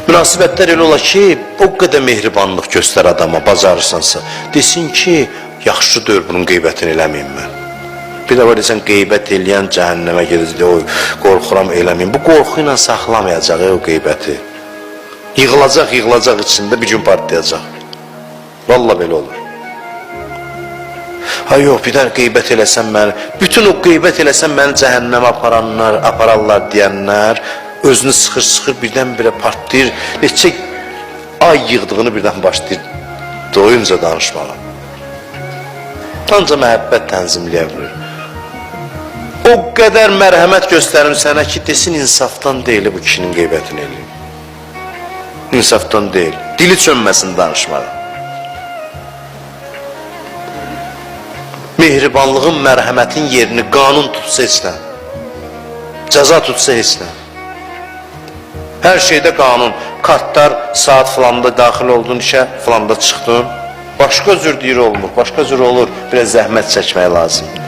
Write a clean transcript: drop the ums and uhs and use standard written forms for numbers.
Münasibətlər elə ola ki, o qədər mehribanlıq göstər adama, bacarırsansa. Desin ki, yaxşı deyir, bunun qeybətini eləməyim mən. Bir də var desən qeybət eləyən cəhənnəmə gedəcək, oy, qorxuram eləməyim. Bu qorxu ilə saxlamayacaq o qeybəti. Yığılacaq, yığılacaq içində bir gün partlayacaq. Vallahi belə olur. Ha yox, bir dənə qeybət eləsən məni, bütün o qeybət eləsən məni cəhənnəmə aparanlar, apararlar deyənlər özünü sıxır, sıxır, birdən-birə partlayır. Neçə ay yığdığını birdən başlayır doyunca danışmağa. Ancaq məhəbbət tənzimləyə bilir. O qədər mərhəmət göstərim sənə ki, desin insafdan deyil bu kişinin qeybətini eləyim. İnsafdan deyil. Dili çönməsin danışmağa. Mehribanlığın, mərhəmətin yerini qanun tutsa heç nə. Cəza tutsa heç nə. Hər şeydə qanun. Kartlar saat filanda daxil oldun işə, filanda çıxdın. Başqa cür deyir olmur, başqa cür olur. Biraz zəhmət çəkmək lazımdır.